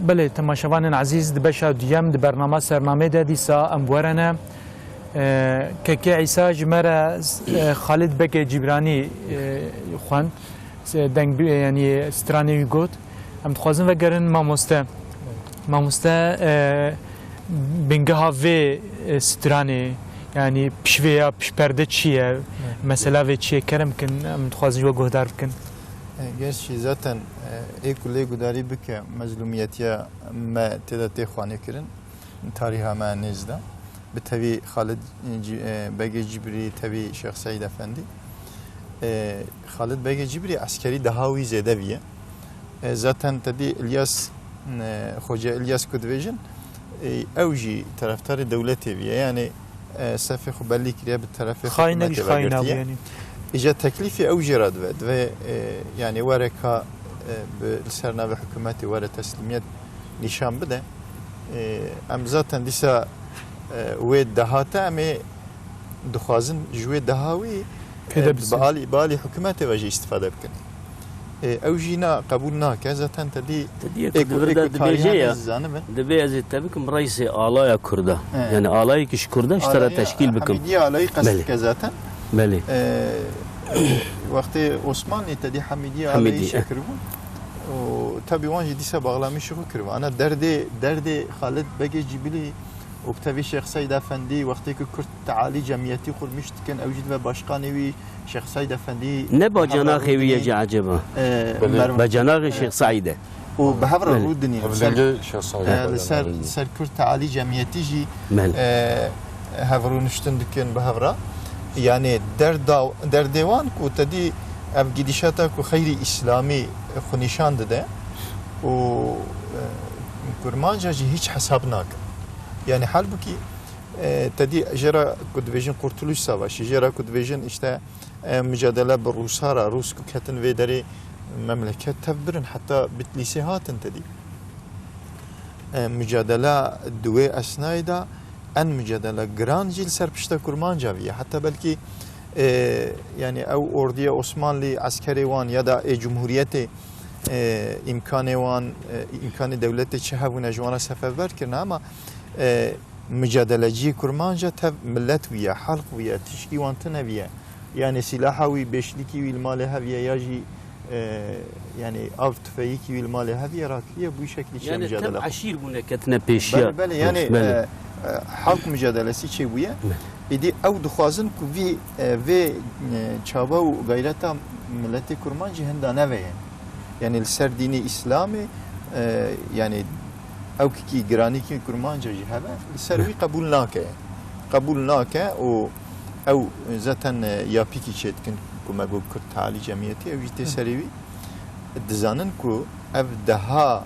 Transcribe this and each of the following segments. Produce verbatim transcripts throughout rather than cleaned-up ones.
Belê, temaşevanên ezîz, di beşa duyem di bernama Sernamê de dîsa em werene. E, Kekê Îsa ji me re, e, Xalid Begê Cîbranî, e, xwend. Se-, deng bi-, yanî stranê wî got. Em dixwazin vegerin mamoste. Mamoste, e, bingeha vê, e, stranê, yanî pişvê ya pişperde çi ye? Evet. Mesela vê çi ye? Kerem kin, em dixwazin ji we guhdar bikin. E, gerçî zaten, e, ê ku lê gudarî bike mezlûmiyetiya me tê de tê xwanê kirin, tarîha me nêz de. Bi tevî Xalid Cî-, e, Begê Cîbrî, tevî Şêx Seîd Efendî. E, Xalid Begê Cîbrî eskerî daha wî zêde viye. E, zaten te dî İlyas, e, Xoce İlyas ku dibêjin, e, ew jî tereftarê dewletê viye. Yanî, e, sefê xwe belî kiriye, bi terefê Xayîn hikûmetê nebî, xayîn vegirtiye. Nabû yanî. Îca teklîfê ew jê re dibe. Dibe, e, yanî were ka, e, bi, li ser navê hikûmetê were teslîmiyet nîşan bide. E, em zaten dîsa, e, wê deha te em ê dixwazin ji wê deha wî, Pê de e, bi bisin. Alî, bi alî hikûmetê ve jî îstifade bikin. E, ew jî na qebûl nake. Zaten te dî Te dî ê ku, ku di vir ê de ku dibêje tarîha ya, ne zanibin. Dibê ez ê te bikim reîsê alaya Kurda. He. Yani alayekî ji Kurda ji te re Alayî, teşkîl bikim. Hemîdiye alayî qest Belê. Dike zaten. Belê. E, wextê Osmanlî te dî Hemîdiye Hemîdî, alayî eh. Şekiribû. Û tabi wan jî dîsa bağlamî şixu kiribû. Ana derdê, derdê Xalid Begê Cîbilî û kitevî Şêx Seyd Efendî, wextê ku Kurd tealî cemiyetî qurmîş dikin, ew jî dibe başkanê wî Şêx Seyd Efendî. Ne bacanaxê wî ye jî eceba? E, Belê. Merv- Bacanaxê Şêx Seîd e. Û bi hev re Belê. Rûdinî. Hevlingê Şêx Seîd e. E, li ser, ser Kurd tealî cemiyetî jî, Belê. E, hev rûniştin dikin bi hev re. Yani derda, derdê wan ku te dî ev gidişata ku xeyrî îslamî xwe nîşan dide û, e, Kurmanca jî hiç hesab nakin. Yani halbukî, e, te dî jê re ku dibêjin Kurtuluş Savaşı, jê re ku dibêjin işte, e, mücadele bi Rûsa re, Rûs ku ketin vê derê memleket tev birin, heta Bitlîsê hatin te dî. E, mücadele di wê esnayê de en mücadele giran jî li ser pişta Kurmanca viye. Heta belkî, e, yani ew ordiya Osmanlî, eskerê wan ya da ê Cumhuriyetê, e, îmkanê wan, e, îmkanê dewletê çi hebûne ji wan re sefever kirine, ama, e, mücadeleciyê Kurmanca tev millet viye, halk viye, tişkî wan tune viye. Yani silaha wî, beşlikî wî li malê heviye ya jî, e, yani av tüfeyîkî wî li malê heviye rakiriye, bu şeklî çiye Yani mücadele tem xwe. Eşîr bûne ketine pêşiya. Belê, belê, yani, Belê. E, e, halk mücadelesi çêbûye. Belê. Îdî ew dixwazin ku vî, e, vê, e, çaba û gayreta milletê Kurmancî hinda neveye. Yani li ser dînê Îslamê, e, yani ew kikî giranîkî Kurmanca jî hebe, li ser wî qebûl nake. Qebûl nake û ew zaten, e, yapîkî çêdikin ku me got Kurd Tealî Cemiyetî, ew jî tê serê wî. Dizanin ku ev deha,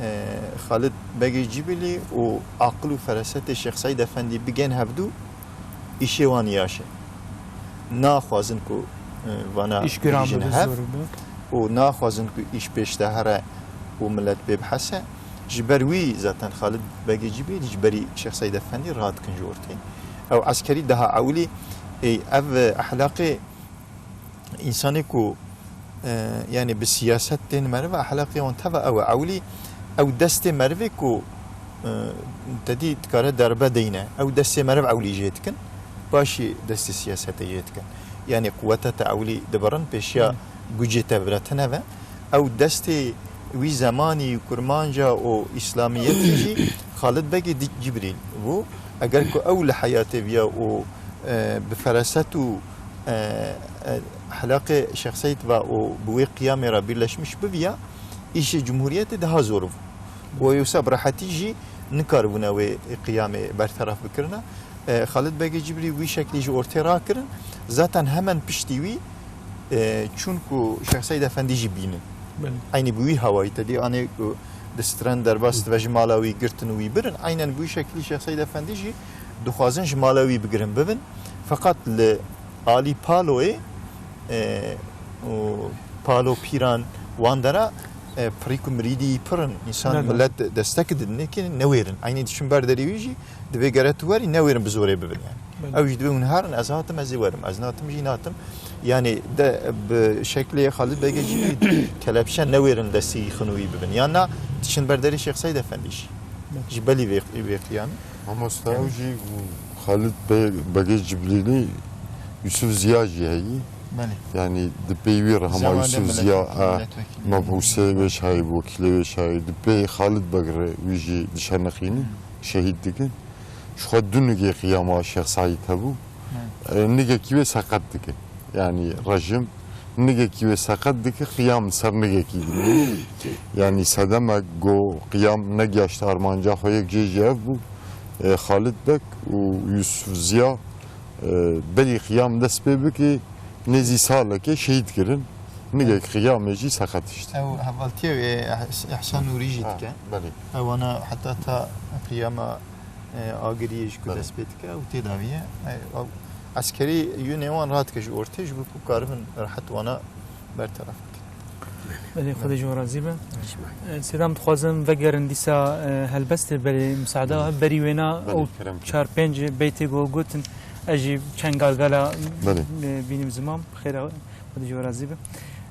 e, Xalid Begê Cîbilî û aqil û ferasetê Şêx Seîd Efendî bigên hevdû, îşê wan yaş e. Naxwazin ku, e, vana Îş giran bigihîjin bibe, hev zor bibe. Û naxwazin ku îş pêş de here û milet pê bihese. Ji ber wî zaten Xalid Begê Cîbî ji berî Şêx Seyd Efendî radikin ji ortê. Ew eskerî daha ewilî, ê, ev, e, ehlaqê însanê ku, e, yani bi siyaset tên meriv, ehlaqê wan teva ew e. Ewilî ew destê merivê ku, e, te dî dikare derbe deyne, ew destê meriv ewilî jê dikin, paşî destê siyasetê jê dikin. Yani quweta te ewilî dibirin, pêşiya Hı. gucê te bire tune ve. Ew destê wî zemanî Kurmanca û Îslamiyetê jî Xalid Begê Di-, Cibrîl bû. Eger ku ew li heyatê viya û, e, bi feraset û, e, e, ehlaqê Şêx Seyd ve û bi wê qiyamê re birleşmiş biviya, îşê Cumhuriyetê daha zor bû. Û wisa bi rehetî jî nikaribûne wê qiyamê berteraf bikirine. E, Xalid Begê Cibrî wî şeklî ji ortê rakirin. Zaten hemen piştî wî, e, çûn ku Şêx Seyd Efendî jî bînin. Belê. Eynî bi wî hawayî te dî anê ku di stren derbas dibe ji mala wî girtin û wî birin. Eynen bi wî şeklî Şêx Seyd Efendî jî dixwazin ji mala wî bigirin bibin. Feqet li alî Paloyê, e, û Palo Pîran wan dera, e, pirîk û mirîdî pir in. Însan, Neda. Milet destek didin, nêkê newêrin. Eynî diçin ber derê wî jî divê gere tu werî newêrin bi zorê bibin yani. Ew jî dibê hûn herin, ez hatim, ez ê werim. Ez natim jî natim. Yani de bi şeklê Xalid Begê jî kelepçe newêrin destî xinûyî bibin. Yan na tişin ber derê Şêx Seyd Efendî jî. Ji belî vê, vê qiyamê. Mamosta, ew jî Xalid Be-, Begê Cibrîlî, Yusuf Ziya jî heyî. Belê. Yani di pey wî re hema Yusuf Ziya, milletvekili, a, milletvekili. Mebûsê wê şayî, wekîlê wê şayî. Di pey Xalid Beg re wî jî dişerniqînin, şehîd dikin. Ji xwe du nigê qiyama Şêx Seîd hebû. Hı. E, nigekî wê seqet dike. Yani rejim nigekî wê seqet dike, qiyam li ser nigekî dike. Yani sedemek go qiyam negiyaşt armanca xwe, yek cê jî ev bû. E, Xalid Bek û Yusuf Ziya, e, berî qiyam dest pê bike, nêzî salekê şehîd kirin. Nigek qiyamê jî seqet işte. Ew hevaltiye wê Ehs-, Ehsan Nûrî jî dike. Ha, belê. Ewana heta ta qiyama e, Agiriyê jî ku dest pê dike û tê de viye. E, ew eskerî yûnê wan radike ji ortê ji bo ku karibin rehet wana berteraf bikin. Belê, Xwedê ji we razî be. E, Sêdam, dixwazim vegerin dîsa, e, helbestê, belê, misaada. Berî wêna ew çar pênc beytê ku gotin, ez jî çend galgala, e, bînim ziman. Xêra Xwedê ji we razî be.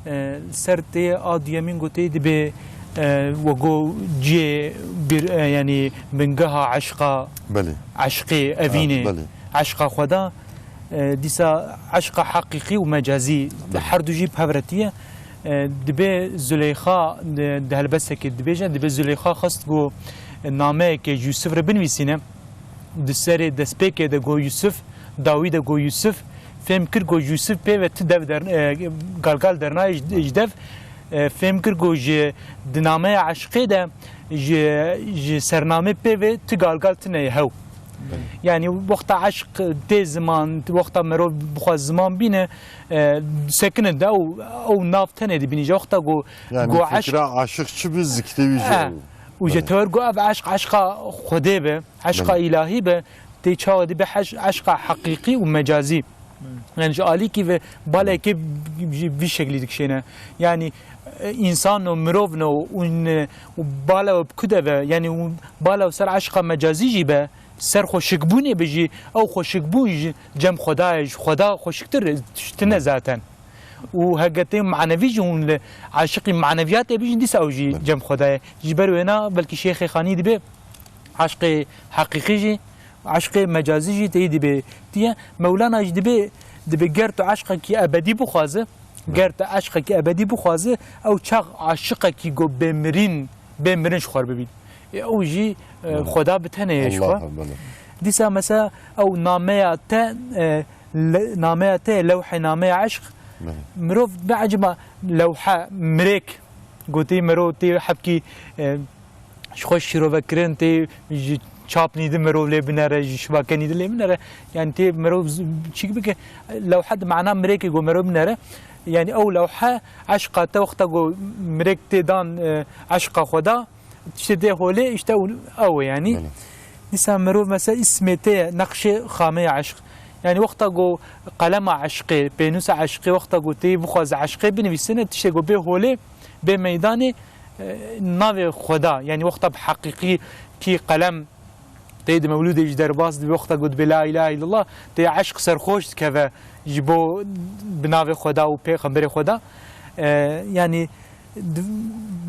E, li ser tê a duyemîn gotê dibê, e, we got cihê bir, e, yanî bingeha eşqa, belê, eşqê evînê, belê, eşqa Xweda. E, dîsa eşqa heqîqî û mecazî, belê, her du jî bi hev re tîye. E, dibê Zuleyxa, di, di helbestekê dibêje, dibê Zuleyxa xwest ku nameyekê ji Yusuf re binivîsîne. Di serê destpêkê de got Yusuf, dawî de got Yusuf, fêm kir got Yusuf pê ve ti dev der-, e, galgal dernayê ji, ji dev, e, fêm kir got ji di nameya eşqê de ji, ji sernamê pê ve ti galgal tine ye hew. Belê. Yani wexta eşq tê ziman, wexta merov bixwaz ziman bîne, e, sekine de ew, ew nav tenê dibînî. Ji wexta got, yani got eşq fikra aşiq çi bi ziktê wî jî. E, ew. Û ji, belê, tewer got ev eşq, eşqa Xwedê be. Eşqa, belê, îlahî be, tê çawa dibe heş-, eşqa heqîqî û mecazî. Belê. Yani ji alîkî ve balekê ji vî şeklî dikişêne. Yani, e, însan o, mirov no û n-, û bala we bi ku de ve, yani û bala we ser eşqa mecazî jî be, ser xweşikbûnê be jî, ew xweşikbûn ji cem Xwedayê, ji Xweda xweşiktir tiştine zaten. Û heke tê manevî jî hûn li aşiqî maneviyatê bijîn, dîsa ew jî cem Xwedayê. Ji ber wêna belkî Şêxê Xanî dibê, eşqê heqîqî jî, eşqê mecazî jî teyî dibê. Tiye Mewlana jî dibê, dibê ger tu eşqekî ebedî bixwaze, ger tu eşqekî ebedî bixwaze, ew çax aşiqekî ku bê mirîn, bê mirin ji xwe bibîn. Ê, ew jî, e, Xweda bi tenê ye ji xwe. Dîsa mesela ew nameya te, e, le-, nameya te, lewhê nameya eşq. Mirov bi ecima lewhe, mirêk, gotî mirov tê hebkî, e, ji xwe şîrove kirin, tê ji çapnî di mirov lê binere, ji şivakenî di lê binere. Yani tê mirov z-, çîk bike, lewhe di mana mirêkê got mirov binere. Yani ew lewhe eşqa te wexta got mirêk tê dan, e, eşqa Xweda, tiştê dê holê, işte ew, ew e yani. Belê. Dîsa mirov mesela îsmê te ye, nexşê xameya eşq. Yani wexta got qelema eşqê, pênûsa eşqê, wexta got tê bixwaze eşqê binivîsine, tiştê got bê holê, bê meydanê, e, navê Xweda, yani wexta bi heqîqî kî qelem tê di mewlûdê jî derbas dibe, wexta got bê la îlahe îllallah, tê eşq serxoş dikeve ji bo bi navê Xweda û pêxemberê Xweda. E, yani di-,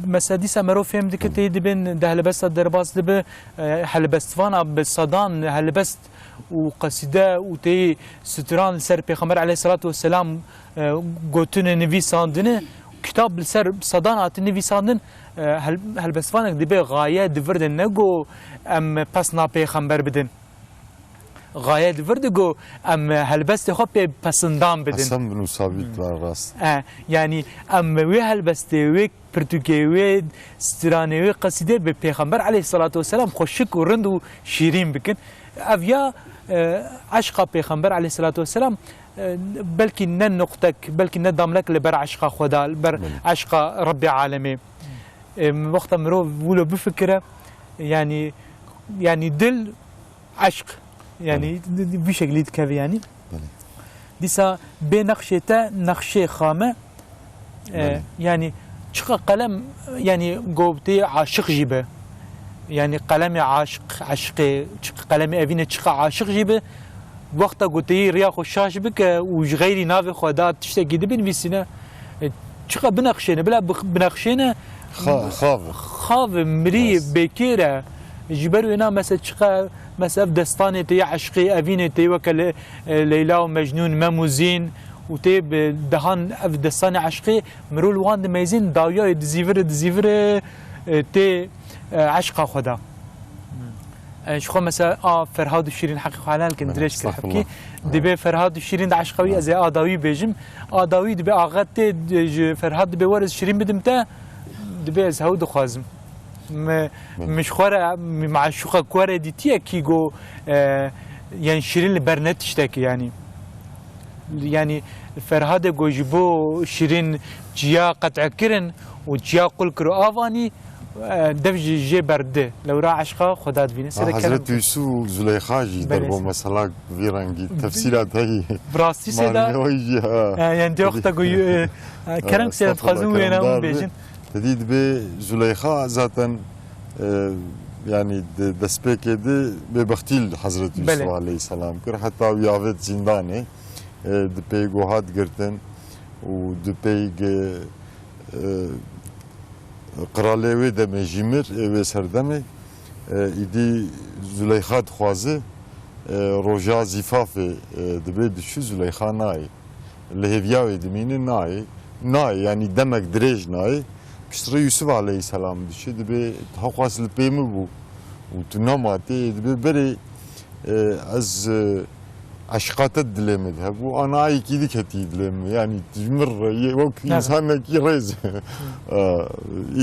mesela dîsa merov fêm dike tê dibin di helbesta derbas dibe, e, helbestvana bi sedan helbest û qesîde û tê stran li ser Pêxember aleyhisselatu vesselam, e, gotine nivîsandine, kitab li ser sedan hatin nivîsandin, e, hel-, helbestvanek dibe gaye di vir de ne go em pesna Pêxember bidin. Gaye di vir de go em helbestê xwe pê pesindan bidin. Hesen bin Sabit var rast. E, yani em wê helbestê, wê pirtûkê, wê stranê, wê qesîdê bi Pêxember aleyhisselatu vesselam xweşik û rind û şîrîn bikin. Ev ya, e, eşqa Pêxember aleyhisselatu vesselam, e, belkî ne nuqtek, belkî ne damlek li ber eşqa Xweda, li ber, belê, eşqa Rebbê alemê. E, wexta mirov wilo bifikire, yani, yani dil eşq. Yani, belê, di, di, vî şeklî dikeve yani. Belê. Dîsa bê nexşê te, nexşê xame. E, belê, yani, çiqa qelem, yani, go tê aşiq jî be. Yani, qelemê aşiq, eşqê, çiqa qelemê evîne çiqa aşiq jî be. Wexta ku tê yî riya xwe şaş bike û ji xeyrî navê xwe da tiştekî di binivîsîne, e, çiqa binexşêne, bila bix-, binexşêne, Xa-, xav. Xav mirî Rast. bêkêr e. Ji ber wêna mesela çiqa, mesela ev destanê tê yê eşqê, evînê tê weke Le-, e, Leyla û Mecnûn, Mem û Zîn û tê bi dehan ev destanê eşqê mirov li wan dimeyzîn, dawiya wê dizîvire, dizîvire, e, tê, e, eşqa xwe da. E, ji xwe mesela a Ferhad û Şîrîn heqê xwe helal kin, Belê, dirêj kir estexfirullah. Hevkî. Dibê Ferhad û Şîrîn di eşqa wî, Ha. ez ê a dawî bêjim. A dawî dibê axet tê, ji Ferhad dibê were ez Şîrîn bidim te, dibê ez hew dixwazim. Mi, Belê. mi ji xwe re, mi meşûqa ku were dîtiye kî go, e, yani Şîrîn li ber ne tiştekî yani. Yani Ferhadê go ji bo Şîrîn çiya qet'e kirin û çiya qul kir û avanî, e, dev jî jê berdide. Lewra eşqa Xweda divîne. Sede Ha, kerem Hezret kir. Yusuf û Zuleyxa jî Belê. derbo mesela vî rengî tefsîra te yî. Bi rastî sêda, Malûmê wî jî, ha. e, yani diyor da goyu, e, e, kerem sêda estağfurullah, dixwazim wêna keremdar be. bêjin. Te dî dibê Zuleyxa zaten, e, yani di destpêkê de bêbextî li Hezret Yusuf Belê. aleyhisselam kir. Heta wî avêt zîndanê, e, di pey go hat girtin û di pey ge, e, qiralê wê demê jî mir, ê wê serdemê, e, îdî Zuleyxa dixwaze, e, roja zîfafê, e, dibê diçû Zuleyxa nayê. Li hêviya wê dimîne nayê. Nayê, yanî demek dirêj nayê. Piştre Yusuf aleyhisselam diçe, dibê, "Hewqas li pê min bû û tu nema tê." Dibê, "Berê, e, ez, e, eşqa te dilê min de hebû, ana ayekî diketî dilê min. Yanî tu ji min re yê wek Evet. însanekî rêz." E,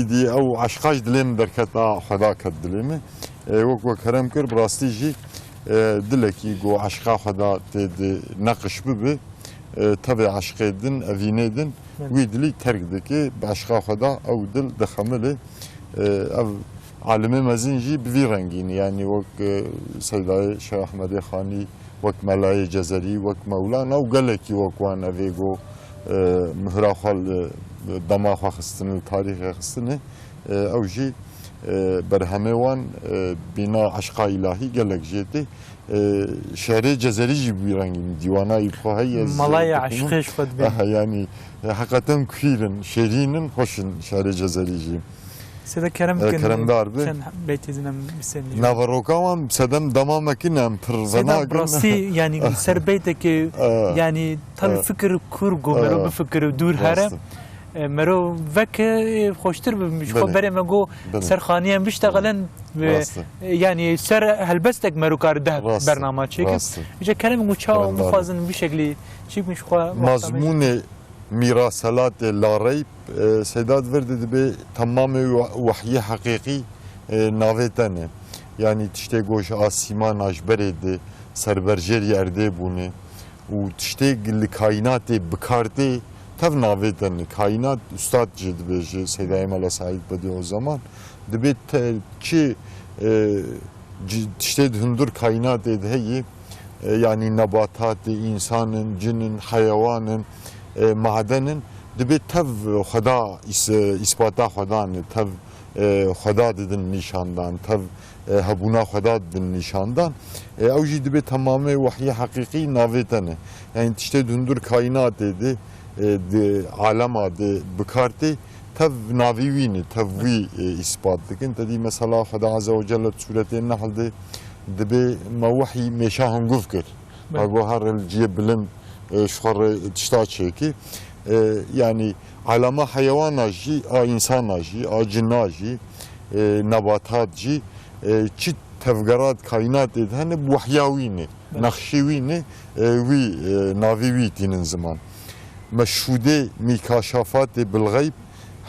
îdî ew eşqa ji dilê min derketa, Xweda ket dilê min. E, wek we kerem kir, bi rastî jî, e, dilekî go eşqa Xweda tê de neqiş bibe, e, tevê eşqê din, evînê din, Evet. wî dilî terk dike, bi eşqa Xweda ew dil dixemile. E, ev alimê mezin jî bi vî rengî ne. Yanî wek, e, Seydayê Şêx Ehmedê Xanî, wek Melayê Cezerî, wek Mewlana û gelekî wek wan evê go, e, mihra xwe li dema xwe xistine, li tarîxê xistine. E, ew jî, e, berhemê wan, e, bîna eşqa îlahî gelek jê tê. E, şerê Cezerî jî bi wî rengî min dîwana wî bi xwe heye, ez Malaya dixwînim. eşqê ji xwe dibê. Aha, yanî, e, heqeten kuîr in, şêrîn in, xweş in şerê Cezerî jî. Sêde kerem E, bikin, keremdar be. çend beytê din em bisênin. Naveroka wan sedem dema me kin em pir Sêda venakin. bi rastî, yanî ser beytekê, E, yanî tav e, fikir kur go e, mero bifikir û dûr here. rast e. E, mero veke, e, xweştir bi, ji xwe Belê. berê me go Belê. ser xaniyên biştexilin, e, Rast e. e, yanî ser helbestek mero kar deh Rast e. bernama çêkin. Rast e. Îca kerem go çawa Kerem dare. bixwazin bi şeklî çêkin ji xwe wexta me Mazmûnê mîraselatê lareyb, e, Seyda di vir de dibê temamê we-, wehyê heqîqî, e, navê te ne. Yanî tiştê go ji asîmana ji berê de serberjêrî erdê bûne. û tiştê li kaînatê bi kar tê, tev navê te ne. Kaînat, ustad jî dibêje, Seydayê Mela Seîd Bedîuzeman, dibê te çi, e, ci-, tiştê di hundir kaînatê de heye, e, yanî nebatatê, însan in, cin in, heyewan in, e, maden in, dibê tev Xweda îs-, îspata Xweda ne, tev, e, Xweda didin nîşandan, tev e, hebûna Xweda didin nîşandan. E, ew jî dibê temamê wehyê heqîqî navê te ne. Yanî tiştê di hundir kaînatê de, e, di alema de bi kar tê, tev navî wî ne, tev wî, e, îspat dikin. Te dî mesela Xweda Azze ve Celle di sûretê Nehl de dibê me wehyî mêşa hunguv kir. Belê. Ka go here li cihê bilind, e, ji xwe re tişta çêkî. E, yanî alema heyewana jî, a însana jî, a cina jî, e, nebatat jî, e, çi tevgera di kaînatê de hene, bi wehya wî ne, Belê. nexşê wî ne, e, wî, e, navê wî tînin ziman. Meşhûdê mîkaşafatê bilxeyb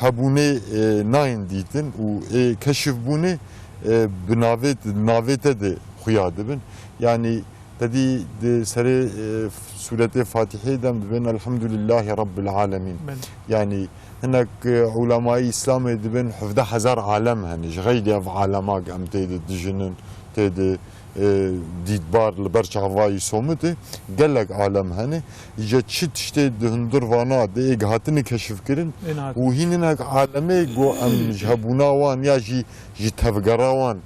hebûnê, e, nayên dîtin û ê keşif bûnê, e, bi navê, navê te de xuya dibin. Yanî Te dî di serê, e, sûretê Fatîhê de em dibên Elhamdulîllahî Rabbil Alemîn. Belê. Yanî hinek, e, ulemayê Îslamê dibên hevdeh hezar alem hene, ji xeyrî ev alema em tê de dijinin, tê de, e, dîtbar li ber çavayî somite, gelek alem hene. Îca çi tiştê di hundir vana de ê hatinê keşifkirin Ên hat. û hîn hinek alemê go em ji hebûna wan ya jî ji tevgera wan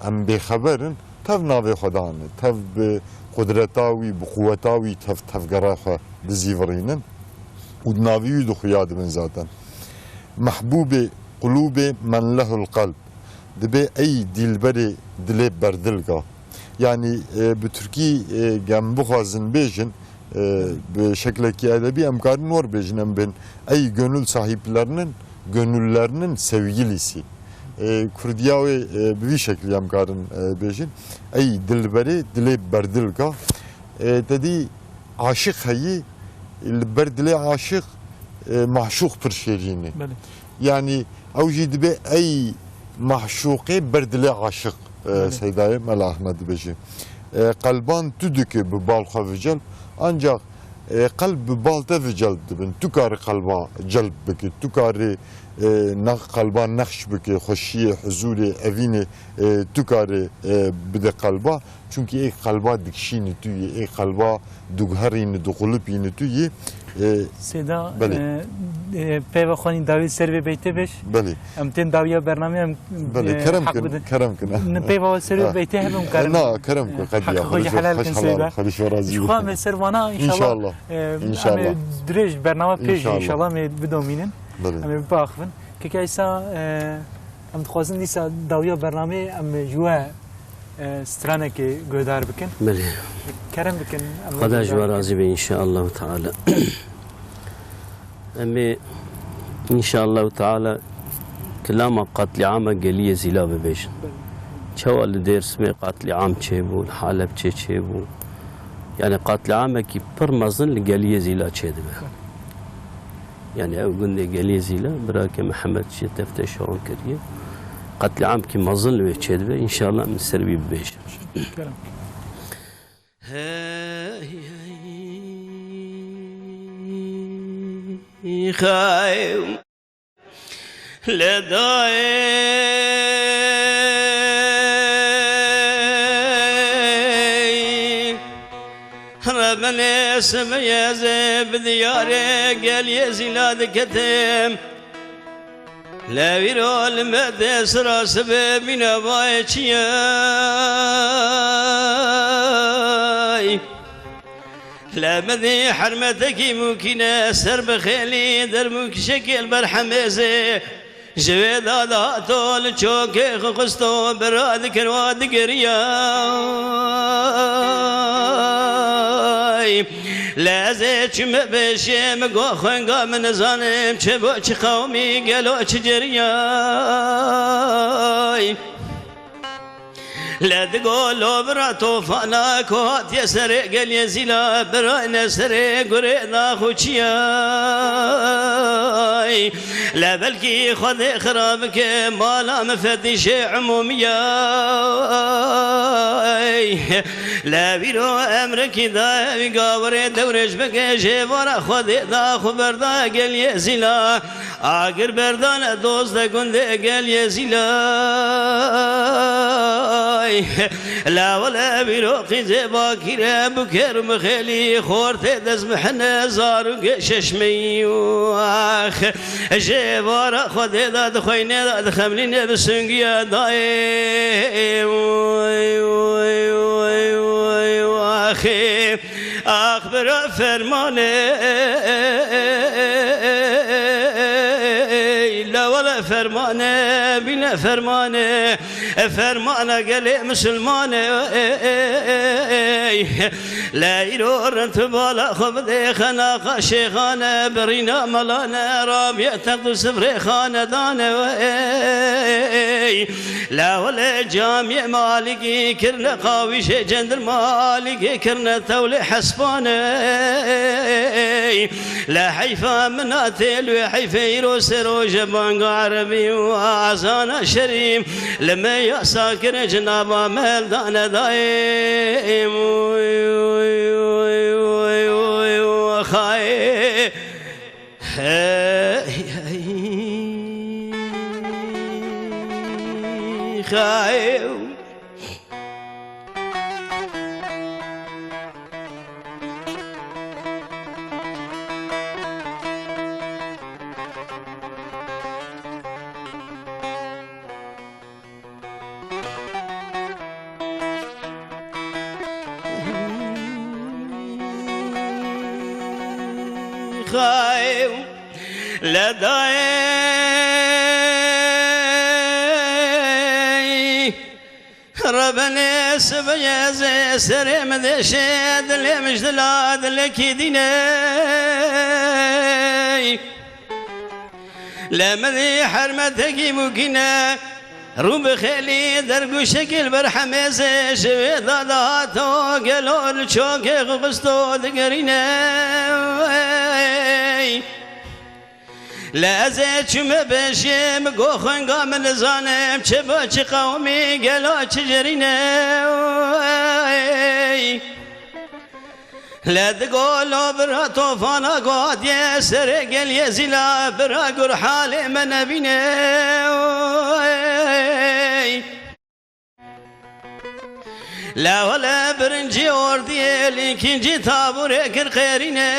em bêxeber in. Tev navê xwe dane, tev bi qudreta wî, bi quweta wî tev tevgera xwe dizîvirînin û di navî wî de xuya dibin zaten. Mehbûbê qulûbê men lehul qelb, dibê ey dîlberê dilê berdilga. Yanî, e, bi tirkî, e, gem bixwazin bêjin, e, bi şeklekî edebî em karin wer bêjin, em bên ey gönül sahiplerinin, gönüllerinin sevgilisi. E, kurdiya wê, e, bi vî şeklî em karin, e, bêjin. Ey dilberê dilê berdilga. E, te dî aşiq heyî, li ber dilê aşiq, e, maşûq pir şêrîn e. Belê. Yanî ew jî dibê ey maşûqê ber dilê aşiq, e, Belê. Seydayê Mela Ahmed dibêje. E, qelban tu dike bi bal xwe vicelb, ancaq, e, qelb bi bal te vicelb dibin. Tu karî qelba celb bike, tu karî, e, ne-, qelba nexş bike, xweşiyê, huzûrê, evînê, e, tu karî, e, bide qelba. Çunkî ê qelba dikişînî tu yî, ê qelba diguherînî, dixulipînî tu yî. E, Seyda, belê. E, e, peyva xwe nî dawî ser vê beytê bêj. Belê. Em tên dawiya bernameyê em, Belê, e, kerem heq kin, bidin. Kerem kin. Ni peyva ser vê Ha. beytê hebim karin. Na, kerem kin, E, qediya. Heq xwe jî helal kin, Seyda. Xwedî ji we razî Ji xwe bê. Em ê ser vana, înşallah, İnşallah. e, em ê İnşallah. dirêj bername pê jî, İnşallah. İnşallah, em ê bidomînin. Belê. Em ê biaxivin. Keke Îsa, e, em dixwazin dîsa dawiya bernameyê em ji we e, stranekê guhdar bikin. Belê. Kerem bikin, em Xweda ji we guhdar bikin. Razî be, înşaallahu teala. Em ê, înşaallahu teala, kilama qatlîama geliyê Zîla bibêjin. Belê. Çawa li Dêrsimê qatlîam çêbû, li Halebçê çêbû. Yani qatlîamekî pir mezin li geliyê Zîla çêdibe. Belê. Yani ew gundê Geliyê Zîla, birakê Mihemed jî teftê şawan kiriye. Qetlîamkî mezin li wê çêdibe, înşallah em li ser wî bibêjin. Kerem. Hey, hey, xew. Li dayê Remenê simiyê zê bi diyarê Geliyê Zîla diketim. Le vîro li me dê sira sibê mîna bayê çi ye? Le min dî hermetekî mûkîne ser bi xêlî dermûkişekê li ber hemêzê. Ji wê dada to li çokê xwe xisto, bira dikir wa digiriyay. Le ez ê çi me bêşê, min got xwenga min nizanim çi bo çi qewmî gelo çi ceriyay. Le digo lo bira tofana ku hatiye serê Geliyê Zîla, birayne serê gurê daxuçiyay. Le belkî Xwedê xira bike mala min fetîşê umûmiyay. Le vîro emrekî daye wî gawerê dewrêj bike jê vara Xwedê daxu berda Geliyê Zîla. Agir berdane doz de gundê Geliyê Zîlay. La wele vîro qîzê bakîre bûker mixêlî xortê dez mihine zarûgê şeşmeyî. Ax, jê vara Xwedê de dixweyne de dixemlîne bi sungiya dayê. Oy, oy, oy, oy, oy, axê. Ax bira fermane, la wele fermane, bîne fermane, e fermana gelê misilmane. La îro rind bala xwe bidê xenaqa şêxane, birîna melane, rabiye text û sifrê xanedane. La wele camiyê malikî kirine qawîşê cendir malikê kirine tewlê hespanê. Le heyfa min a têl wê heyfê îro sero ji banga erebî û azana şerî. Li me yasa kire cinaba me heldane dayê. Oy, oy, oy, oy, oy, oy, oy, xayê. Hey, hey, xew. Xayê û le dayê Rebenê sibê ez ê serê min deşê dilê min ji dila dilekî dînê. Le min dî hermetekî bûkîne. Rû bi xêlî dergûşekî li ber hemêzê ji wê de dihato gelo li çokê xwe xisto digerîne. Ey! Le ez ê çûme bêjê min go xwenga min nizanim çi bo çi qewimî gelo çi cerîne. Ey! Le digo lo bira tofana go hatiye serê geliyê zîla bira gur halê me nebîne. Ey! Le wele birincî ordiyê li îkincî taburê kir qêrîne.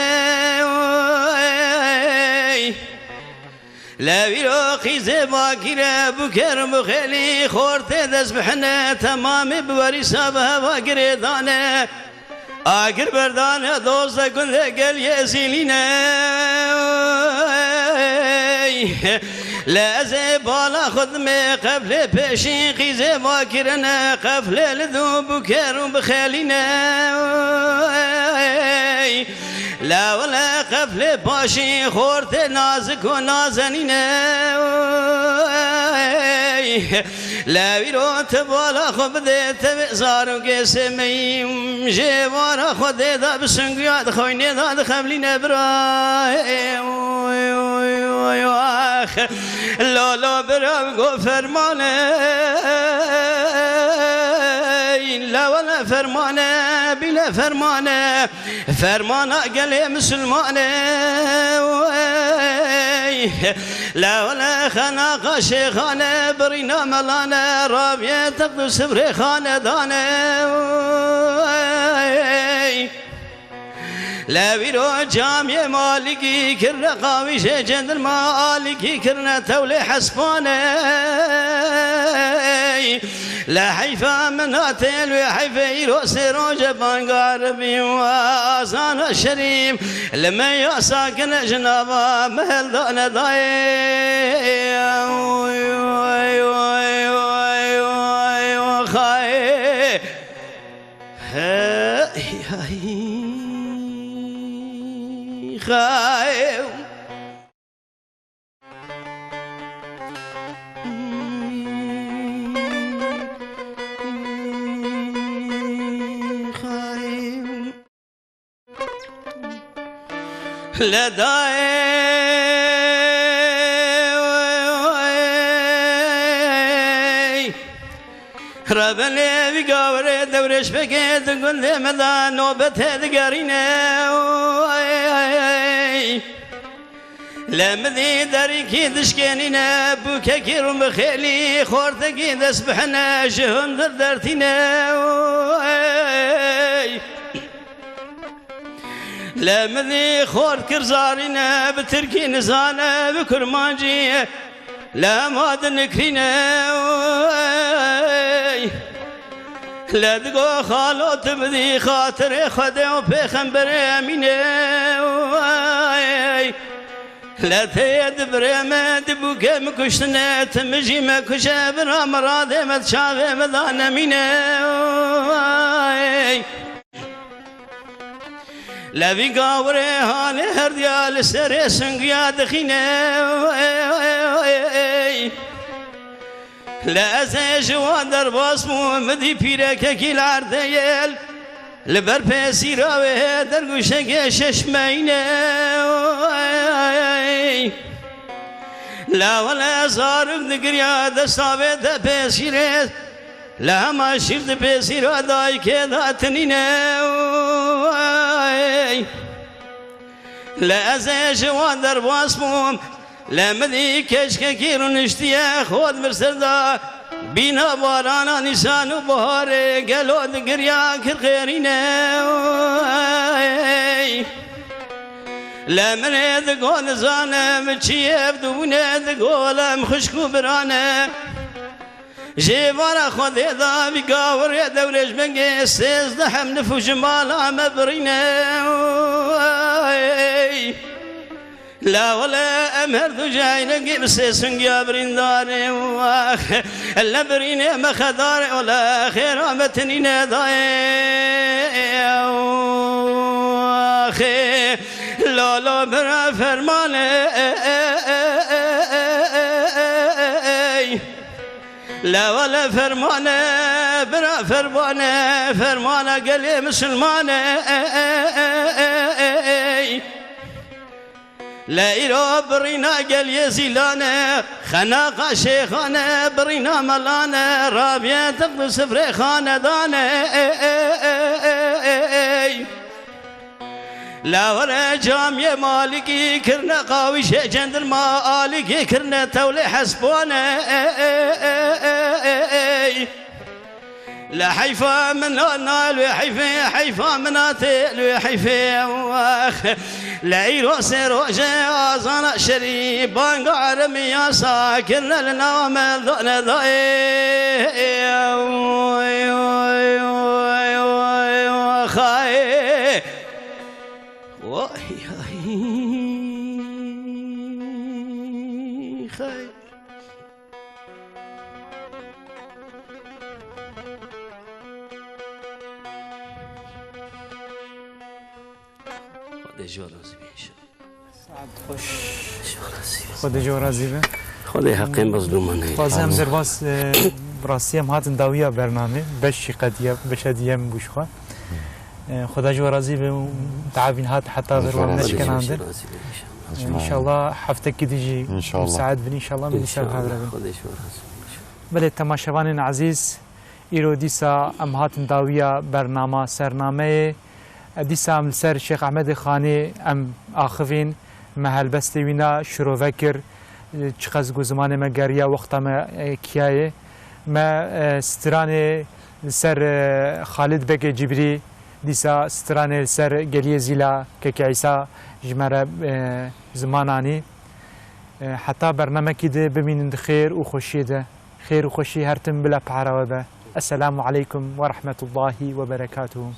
Ey! Le wîro qîzê bakîre bûker bi xêlî xortê dest bihine temamê bi werîsa bi heva girêdane. Agir berdane doze gundê gel yê zîlîne. Le ez ê bala xwe dimê qeflê pêşî qîzê bakirine qeflê li dû bûker û bixelîne. La wele qeflê paşî xortê nazik û nazenîne. La wîro te bala xwe bide tevê zarokê semeyî jê vara xwe dê da bi singiya di xeynê da dixevlîne bira. Oy, oy, oy, ax. Lolo bira go fermane. La wele fermane, bîle fermane. Fermana gelê misilmane, wey. La wele xenaqa şêxane, birîna melane, rabiye text û sibrê xanedane, wey. Le wîro camiyê malikî kirine qawîşê cendirma alikî kirine tewlê hespane. Le heyfa min hatê li wê heyfê îro sê roje bangar bî û azana şerîm li me ya sakine ji nava me heldane dayê. Oy, oy, oy, oy, oy, oy, xayê. Hey, hey, xayê. Le dayê. Rebenê vî gawerê dewrêş pêkê di gundê me de nobetê digerîne. Ey! Le min dî derîkî dişkênîne, bûkekî rûn bi xêlî, xortekî dest bihine, ji hundir dertîne. Ey! Le min dî xort kir zarîne, bi tirkî nizane, bi kurmancî le hema dinikrîne. Ey! Le digo xalo tu bidî xatirê Xwedê û Pêxemberê Emînê. Ey! Le tê di birê me di bûkê min kuştine, tu min jî me kuje, bira miradê me di çavê me de nemîne. Ey! Le vî gawirê hanê herdiya li serê singiya dixîne. Le ez ê ji wan derbas bûm, min dî pîrekekî li erdê ye, li ber pêsîra wê dergûşekê şeş meyne. La wele zarok digiriya desta wê de pêsîrê. Le hema şîr di pêsîra dayikê de tinîne. Ey! Le ez ê ji wan derbas bûm. Le min dî keçkekî rûniştiye xwe di vir ser de. Bîna barana nîsan û biharê gelo digiriya kir qêrîne. Ey! Le min ê digo nizanim çi ye ev dibûne digo lem xwişk û birane. Ji vara Xwedê da vî gawirê dewrêj bingê sêzdeh em nifû ji mala me birîne. Ey! La wele em her du cayne gir sê sungiya birîndarê wax. Le birînê me xedarê wele xêra me tinîne dayê waxê. Lala bira fermanê. La wele fermane, bira fermane, fermana gelê misilmane. Le îro birîna gelê zîlane, xenaqa şêxane, birîna melane, rabiye tiq bi sifrê xanedane. La were camiyê malikî kirine qawîşê cendirma alîkî kirine tewlê hesbane. Le heyfa min a nal wê heyfê, heyfa min a têl wê heyfê. Wex. Le îro sê roje azana şerî banga eremiya sa kirine li nava me dane dayê. Xayê. Vay, ay, xayr. Xwedê ji we razî be înşallah. Saet xweş. Ji we razî be. Xwedê ji we razî be. Xwedê heqê mezlûman heye. Xwazem derbas, e, bi rastî em hatin dawiya bernamê. Beşî qediye, beşe diye min bû ji xwe. E, Xweda ji we razî be û dawîn hat heta ver wan neşkenandin. Xwedê ji we razî be înşallah. E, înşallah heftekî din jî înşallah. Misaet bin înşallah me dîsa hevre bin. Xwedê ji we razî be înşallah. Belê temaşevanên ezîz, îro dîsa em hatin dawiya bernama sernameyê. Dîsa em li ser Şêx Ehmedê Xanê em axivîn, me helbestê wîna şirove kir, çiqas ku zimanê me geriya wexta me, e, kiyayê. Me, e, stranê li ser, e, Xalid Begê Cibrî, dîsa stranê li ser Geliyê Zîla Keke Îsa ji me re, e, ziman anî. E, heta bernamekî di bimînin di xêr û xweşiyê de. Xêr û xweşî her tim bila para we be. Esselamu aleykum ve rahmetullahi ve berekatuhu.